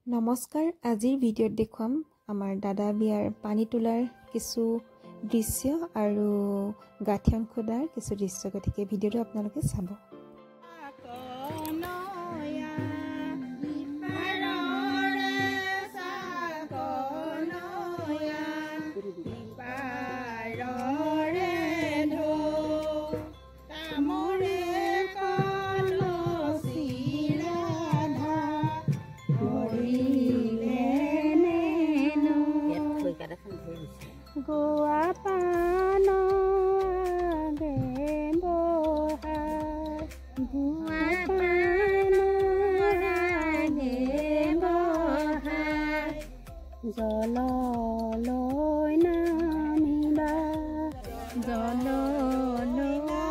নমস্কাৰ, আজিৰ ভিডিঅ'ত দেখুৱাম আমাৰ দাদা বিয়াৰ পানী তোলাৰ কিছু দৃশ্য আৰু গাঁঠিয়ন খুদাৰ কিছু দৃশ্য। গতিকে ভিডিঅ'টো আপোনালোকে চাব। গোৱা পান আগে বহাই, গোৱা পান আগে বহাই, জললৈ নামিবা, জললৈ নামিবা,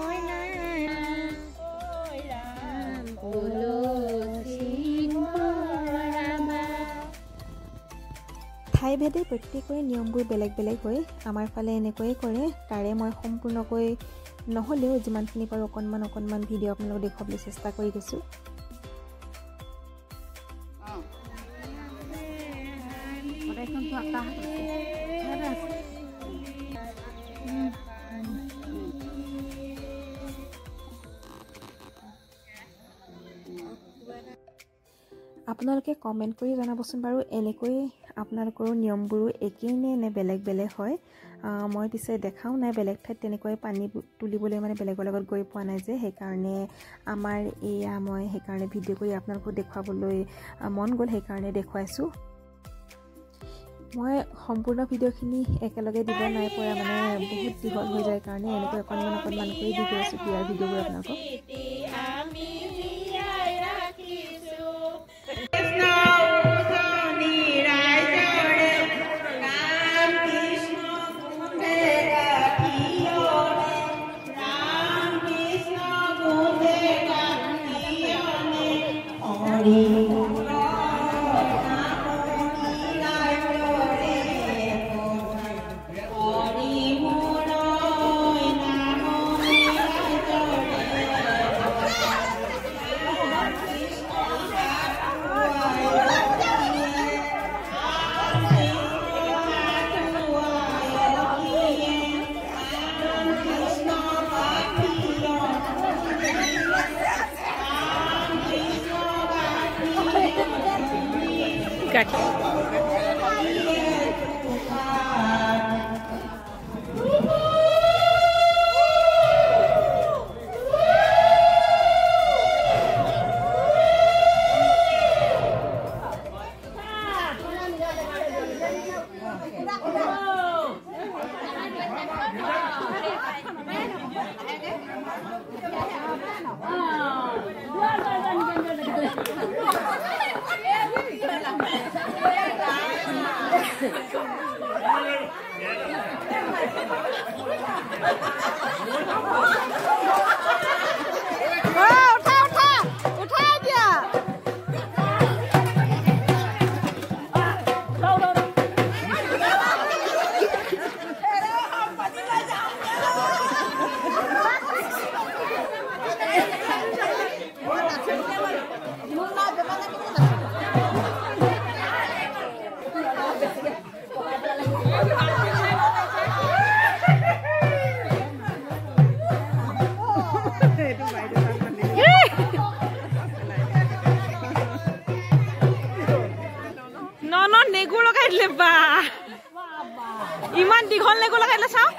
ঠাইভেদে প্ৰত্যেকৰে নিয়মবোৰ বেলেগ বেলেগ হয়। আমাৰ ফালে এনেকৈয়ে কৰে, তাৰে মই সম্পূৰ্ণকৈ নহ'লেও যিমানখিনি পাৰোঁ অকণমান অকণমান ভিডিঅ' আপোনালোকক দেখুৱাবলৈ চেষ্টা কৰি গৈছোঁ। আপোনালোকে কমেণ্ট কৰি জনাবচোন বাৰু, এনেকৈ আপোনালোকৰো নিয়মবোৰো একেই নে নে বেলেগ বেলেগ হয়? মই পিছে দেখাও নাই বেলেগ ঠাইত তেনেকৈ পানী তুলিবলৈ, মানে বেলেগৰ লগত গৈ পোৱা নাই যে, সেইকাৰণে আমাৰ এয়া মই সেইকাৰণে ভিডিঅ' কৰি আপোনালোকক দেখুৱাবলৈ মন গ'ল, সেইকাৰণে দেখুৱাইছোঁ। মই সম্পূৰ্ণ ভিডিঅ'খিনি একেলগে দিব নাই পৰা, মানে বহুত দীঘল হৈ যায় কাৰণে এনেকৈ অকণমান অকণমান কৰি দি গৈ আছোঁ বিয়াৰ ভিডিঅ'বোৰ আপোনালোকক। নেগু লগাই দিলে বা, ইমান দীঘল নেগু লগাই দিলে চাওঁ।